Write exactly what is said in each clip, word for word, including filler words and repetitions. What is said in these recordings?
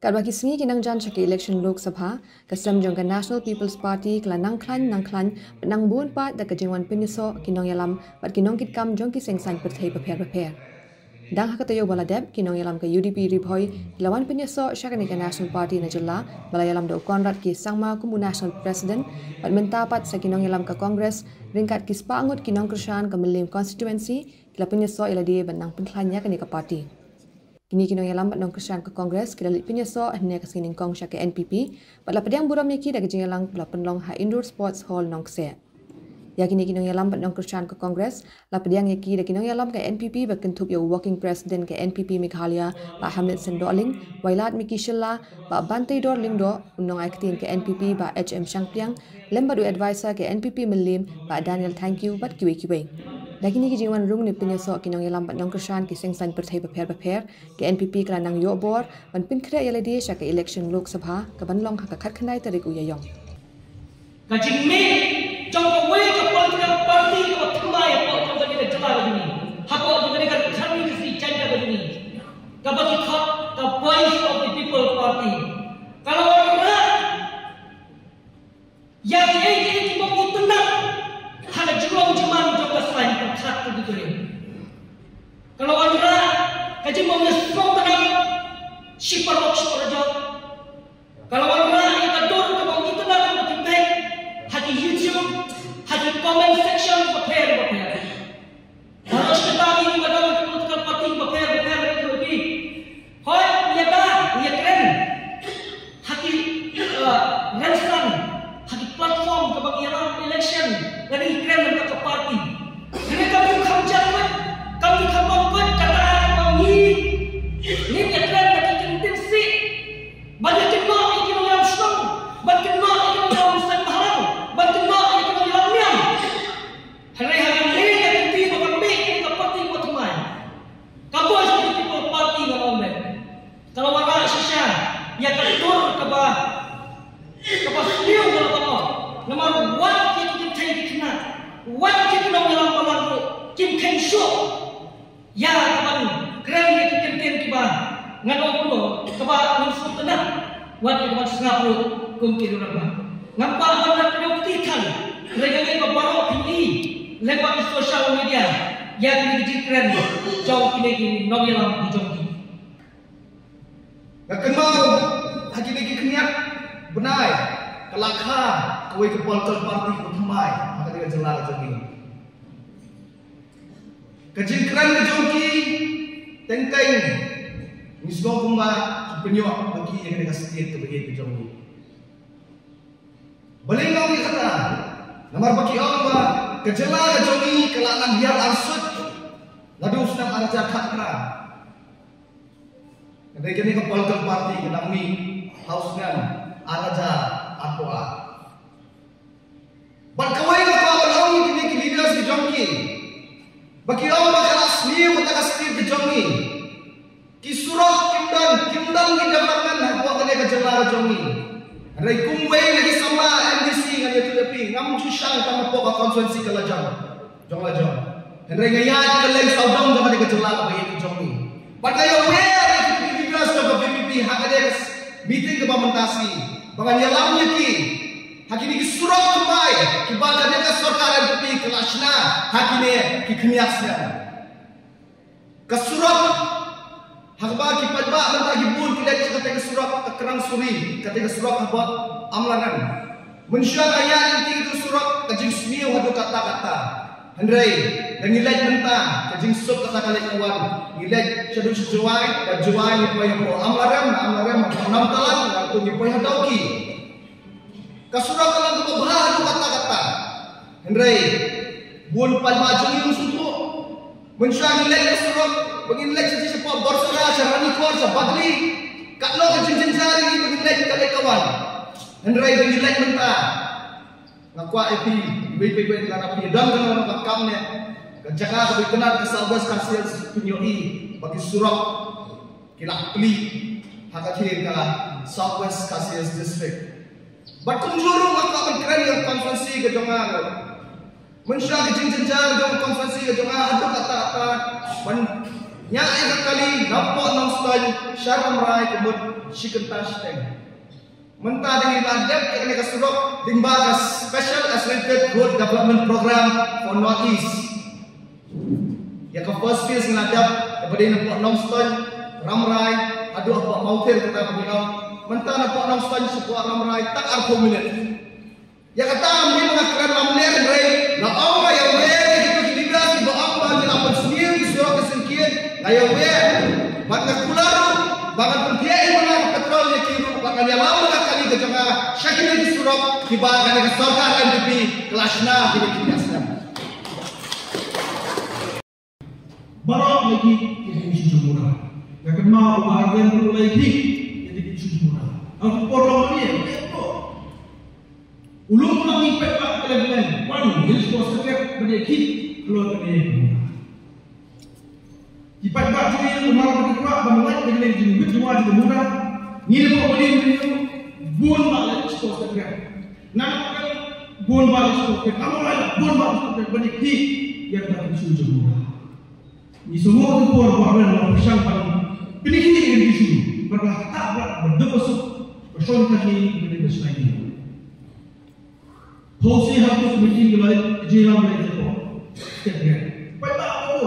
Katba ki sngi ki nang jan sha ka election Lok Sabha, ka sem jong ka National People's Party ka la nang khlaiñ nang khlaiñ bad nang bun pat da ka jingwan pynïasoh ki nongïalam bad ki nongkitkam jong ki seng saiñ pyrthei bapher bapher. Dang ha ka taïew ba la dep, ki nongïalam ka U D P Ri Bhoi ki la wan pynïasoh sha kane ka National Party na jylla, ba la ïalam da u Conrad K Sangma kum u National President, bad mynta pat sa ki nongïalam ka Congress ryngkat ki spah ngut ki nongkyrshan ka Mylliem constituency ki la pynïasoh ïa lade ban nang pynkhlaiñ ïa kane ka party. Kine ki nongïalam bad nongkyrshan ka Congress ki la leit pynïasoh hynne ka sngi nyngkong sha ka N P P bad la pdiang burom ïa ki da ka jingïalang ba la pynlong ha Indoor Sports Hall Nongkseh. Ïa kine ki nongïalam bad nongkyrshan ka Congress la pdiang ïa ki da ki nongïalam ka N P P ba kynthup ïa u Working President ka N P P Meghalaya, Bah Hamlet Seng Dohling, Wailadmiki Shylla, Bah Banteidor Lyngdoh, u nongai ktien ka N P P Bah H M Shangpliang, lem bad u advisor ka N P P Mylliem Bah Daniel Thangkhiew bad kiwei kiwei. Da kine ki jingwan rung ne pynïasoh ki nongïalam bad nongkyrshan ki seng saiñ pyrthei bapher bapher, ka N P P ka la nang ïoh bor ban pynkhreh ïa lade sha ka election Lok Sabha ka ban long ha ka khatkhyndai tarik u Ïaïong. Ka jingmih jong kawei ka political party kaba thymmai hapoh jong kane ka jylla ka jong ngi, hapoh jong kane ka country ka jong ngi, kaba ki khot ka Voice of the People Party, ka la wanrah ïa kiei kiei kiba ngi tynnat ha ka jinglong jingman jong ka saiñ pyrkhat ka jong ngi. Ka la wanrah ka jingbym ïasngewtynnat shi paralok shi parajor. Ka la wanrah ïa ka dur kaba ngi tynnat kaba ki peit ha ki YouTube, ha ki comment section bapher bapher. Baroh shi katta ngi ba don ha ki political party bapher bapher, ngi ïohi. Hooid, ngi ïada, ngi ïakren ha ki, eh, rynsan, ha ki platform kaba ngi ïalap election, lane ngi kren na ka party. Hynrei kam ju kham jia kut, kam ju kham bam kut, kata kaba ngi, ngi ïakren da ki kyntien sih ban ïakynnoh ïa ki nongïalam shnong, ban kynnoh ïa ki nongïalam seng bhalang, ban kynnoh ïa ki nongïalam niam. Hynrei ha kane ka kynti ba kan mih kane ka party ba thymmai, ka Voice of the People Party, nga ong leh, ka la wanrah shisha ïa ka dur kaba, kaba sniew ka la ban ong. Namar wat ïa ki kynthei ki khynnah, wat ïa ki nongïalam balang ruh kim kheiñ shuh ïa ka ban kren ïa ki kyntien kiba ngan ong kumno, kaba ngan sngewtynnat, wat ïa ka ban sngap ruh kum ki rangbah. Ngam kwah ban rat pynïoh kti than, hynrei nga ngeit ba baroh phi i lyngba ki social media ïa kine ki jingkren jong kine ki nongïalam ki jong ki. Nga kynmaw ha kine ki khyndiat bnai ka la kha kawei ka political party kaba thymmai ha kane ka jylla ka jong ngi. Ka jingkren ka jong ki teng teng ngi sngew kumba ki pynïoh ba ki ïa kane ka state kaba ïeit ka jong ngi. Balei nga ong ïa kata? Namar ba ki ong ba ka jylla ka jong ngi ka la nang hiar arsut naduh u snem ar hajar khatphra. Hynrei kane ka political party ka dang mih ha u snem ar hajar arphew ar. Bad kawei nga kwah ban ong ïa kine ki leaders ki jong ki, ba ki ong ba ka la sniew kata ka state ka jong ngi. Ki surok kim don, kim don ki development hapoh kane ka jylla ka jong ngi. Hynrei kum uwei na ki samla M D C ngan ïathuh ïa phi, ngam ju shang tang hapoh ka constituency ka la jong, jong la jong. Hynrei nga ïaid kylleng sawdong jong kane ka jylla kaba ïeit ka jong ngi. Bad nga ïa wer ïa ki leaders jong ka V P P ha kane ka meeting kaba mynta sngi, ba ngan ïalam ïa ki ha kine ki surok thymmai kiba kane ka sorkar N P P ka la shna ha kine ki khyndiat snem. Ka surok ha kaba ki paidbah mynta ki bun ki leit sha kata ka surok ka Krang Suri, kata ka surok ha Bad Amlarem. Mynshuwa ka ïa lynti ka surok ka jingsniew haduh katta katta. Hynrei da ngi leit mynta ka jingsuk kata ka leit ka wan. Ngi leit shaduh sha Jowai, bad Jowai ngi poi hapoh Amlarem, na Amlarem hapoh Namtalang, bad ngi poi ha Dawki. Ka surok ka long kaba bha haduh katta katta. Hynrei bun paidbah jong ngi ym sngewthuh. Mynshuwa ngi leit ka surok, ba ngin leit sha, sha Borsora, sha Ranikor, sha Bagli, ka long ka jingjynjar ïa ngi ba ngin leit ka leit ka wan. Hynrei ba ngi leit mynta, nga kwah ïa phi, iwei pa iwei na phi, don kano kano ka kam ne ka jaka kaba itynnad ka South West Khasi Hills, phin ïohi ba ki surok ki la plie ha ka thir ka South West Khasi Hills District. Bad kumjuh ruh nga kwah ban kren ïa ka constituency ka jong nga ruh. Mynshuwa ka jingjynjar jong ka constituency ka jong nga haduh katta katta ban Ïa ka kali napoh Nongstoiñ sha Rambrai ka mut shi kynta shiteng. Mynta dang ïa la dep ïa kane ka surok lyngba ka Special Accelerated Road Development Program for North East. Ïa ka first phase ngi la dep kaba dei napoh Nongstoiñ, Rambrai haduh hapoh Mawthir kata ka dei. Mynta napoh Nongstoiñ sha hapoh Rambrai tang arphew minit. Ïa kata mynta nga kren lamler hynrei nga ong ba ïa wei ïa kito ki leaders kiba ong ba ngi la pynsniew ki surok ki syngkien, nga ïa wei. Bad nga kular ruh ba ngan pynthiah ïa nga ka petrol ïa ki ruh bad ngan ïalam ïa ka kali ka jong nga sha kine ki surok kiba kane ka sorkar N P P ka la shna ha kine ki ïa snem. Baroh la ïa ki ïa ki issue jong u Murad. Nga kynmaw u Bah Ardent ruh la ïa ki ïa ki issue jong u Murad. Aku por long ma ïa ki. U lum u la ngi peit ba ka leng leng wan u hil shuwa sekret ba ïa ki halor ka ïa ki. Ki paidbah jong ngi, kumno ba ki kwah ban lait ïa ka jingbit jingwa jong u Murad. Ngi leh ba u Murad ngi bun ba leh shuwa sekret. Nang kan bun ba leh shuwa sekret. Nang ba leh bun ba leh shuwa sekret ba ïa ki ïa ka issue jong u Murad. Ngi sngewthuh por ba ren ba pyrshang ban pynïaid ïa ka issue ba ka hata ba dep ba suk ba shon ka ni ba dei ba shai ni. Policy ha tu meeting ki lai jilam lai jabo. Step ren. Paidbah ko.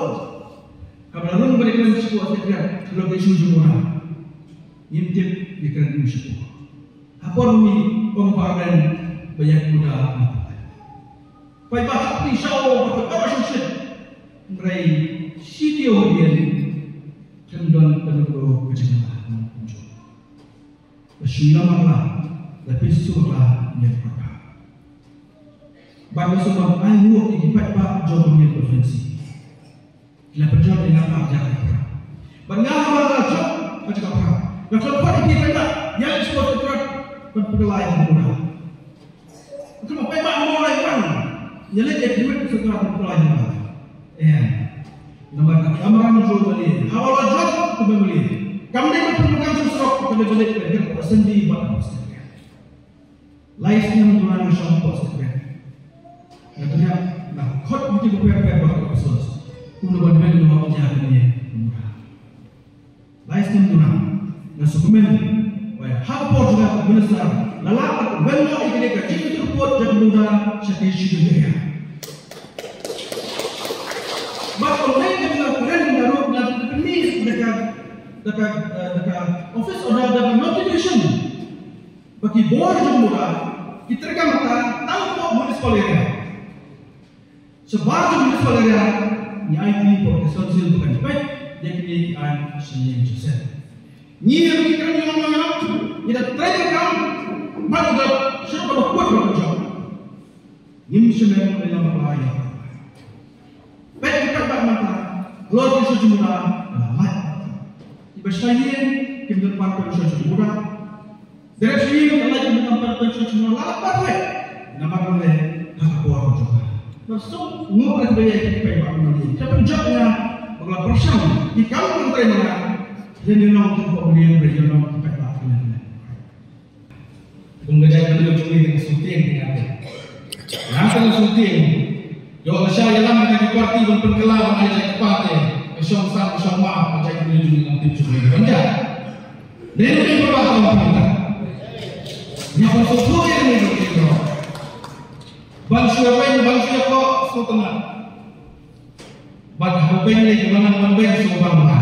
Ka ba rung ba dei ka issue step ren. Lo ka issue jong u Murad. Ngim tip ïa ka issue. Ha por mi ong ba ren ba ïa kuda. Paidbah ha ti shaw ba ka ba shit. Mrei shi tio yen. Kan don ka dok ka jingla. Ba shu ïalam la, la pynsuh la ïa ka. Ba nga shu ban ai nguh ïa ki paidbah jong ka Mawlai Constituency. La pynjot ïa nga ka jaka. Ba nga ha la jot ka jaka. Nga jot pat ïa ki paidbah ïa ki sport track ban pynlai ïa ka. Ka paidbah Mawlai wan. Ïa leh agreement ka sorkar ban pynlai ïa ka. Namar ka kamram jong Mawlai. Haba la jot ka Mawlai. Kam dei ban pynpegang surok ka dei ban leh ka sendi ba ka pos. Lai snem duna nga shong pos ka. Nga tanya na khot mesti ko per per ba ka pos. Kumno ban men nama kerja ka ni. Lai snem duna nga sukmen ba ha ka por jong nga kum minister la lah ban wen noh ïa kane ka jingïatur pud jong ka duna sha ki shu duna. Bad kum ne ka duna kren na ruh na pynmih da ka da ka da ka office order da ka notification ba ki bor jong duna ki treikam ka tang ka municipal area. Shabar jong municipal area ngi aiti pyrshang sil ba kan peit ïa kine ki aiñ sha ïing sha sem. Ngi ïa ki kren ïa ngi ïa ngi da trei ka kam bad da shu ka ba kut ba ka jop. Ngim shem ïa ngi ba ïa. Peit ki peit ba mata halor ki shu jumla la lait. Ki ba sha ïing kim don ban peit shu jumla. Deret sha ïing ka lait mynta ban pynshoi sha nga la pat leh. Namar leh ha ka por ka jong nga. Ba suk nguh leh ba ïa ki pynbam mynta. Ka pynjot nga ba nga la pyrshang ki kam ki trei ma nga. Ïa ni nong tu ko ïa ni nong tu pynbam mynta. Kum ka jait mynta jong ngi ka shooting ni ate. Nga ka shooting. Ïoh ka shah ïalam ka ki parti ban pynkylla ban ai jait kpa te. Ka shong sang ka shong ma ka jait mynta jong ngi ka tip jong ngi. Ban jait. Dei na dei ba ba tong pynta. Ïa ban sngewthuh ïa kane ka dei ka ban shu ïa beiñ ban shu ïa koh sngewtynnat. Bad haba beiñ lei ki ban nang ban beiñ sngewbang bha.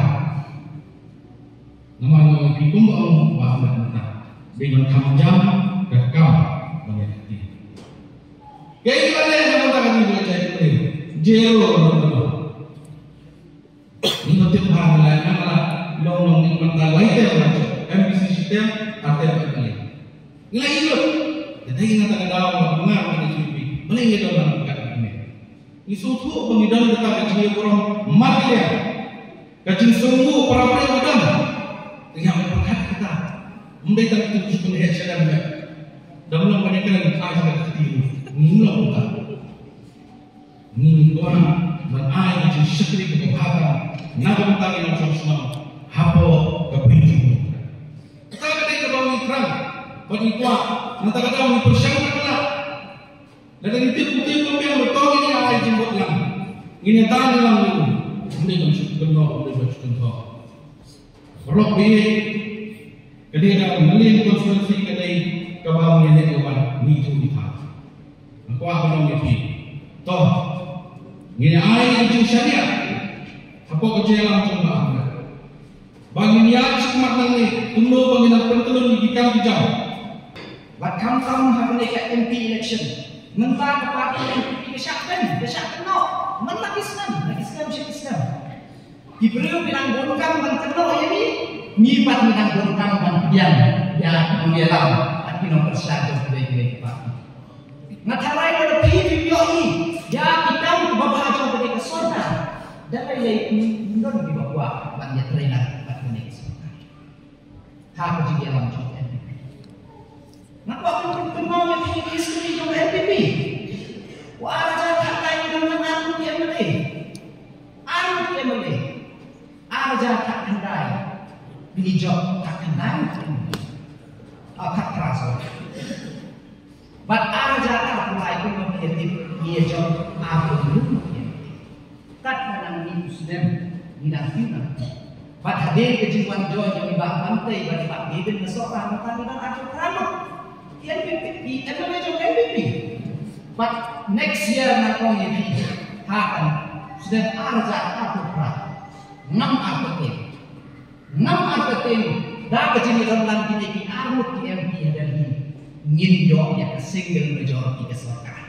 Namar nga ong ki kum ba ong ba Ahmed mynta. Dei ban kham jam ka kam ban ïa kti. Kaei ba lei na mynta ka dei ba lei jai kti. Jero. Ngi ba tip bha ngi la nang la long long ngi mynta lai ter la jop M D C shi ter, ar ter M L A. Ngi la ïoh. Te dei na kata ka daw ba nga ba ngi sngewthuh ba ngi don na kata ka kmie. Ngi sngewthuh ba ngi don kata ka jingïaburom markylliang. Ka jingsngewbha para briew ba don. Te ïa ba pyrkhat kata. Ym dei tang kata ka jingpynheh sha dam. Dam long ba ngi kren ai sha kata ka kti. Ngi long kata. Ngi kwah ban ai ka jingshakri kaba bha tam na ka bynta ki nongshong shnong hapoh ka pyrthei. Kata ka dei kaba ngi thrang bad ngi kwah, nangta ka daw ngi pyrshang na ka lah. Lada ngi tip, ngi tip kumne ba tang ngi ai jingbit lang. Ngi ne tang ngi lang ngi. Ngi ne ban shu. Kynnoh, u dei ba shu kynthoh. Baroh ba ïeit, ka dei ka Mylliem constituency ka dei kaba ngi ïa leh ïa wan ngi tu ngi thaw. Nga kwah ban ong ïa phi. To, ngin ai ka jingshaniah hapoh ka jingïalam jong Bah Amrit. Ba ngin ïaid shakhmat nangne kumno ba ngin nang pyntylun ïa ki kam ki jam. Bad khamtam ha kane ka M P election, mynta ka party N P P ka shah kren, ka shah kynnoh man la ki snem, la ki snem sha ki snem. Ki briew ki dang bun kam ban kynnoh ïa ngi, ngi pat ngi dang bun kam ban pdiang ïa ki nongïalam bad ki nongpyrshah jong kiwei kiwei ki party. Nga tharai lada phi phi ïohi ïa ki kam kiba bha jong kane ka sorkar, da lei lei phi phi don kiba kwah ban ïatrei lang bad kane ka sorkar. Ha ka jingïalam jong N P P. Nga kwah ban pynkynmaw ïa phi history jong N P P. Ar hajar khatkhyndai ngi dang nang arngut ki M L A. Arngut ki M L A. Ar hajar khatkhyndai ngi jop khatkhyndai ngut ki M L A. Ah, khatphra, sorry. Bad ar hajar arphew lai kumno phi ïa tip ngi ïa jop arphew hynriew ngut ki M L A. Kat ba nang mih u snem ngi nang kiew nang kiew. Bad hadien ka jingwan join jong i Bah Banteidung bad i Bah Gavin Sohrang, mynta ngi don arphew phra ngut ki M P P, ki M L A jong N P P. Bad next year ngan ong ïa phi, ha ka snem ar hajar arphew phra, ngam artatien, ngam artatien da ka jingïadonlang kine ki arngut ki M P ha Delhi, ngin ïoh ïa ka single majority ka sorkar.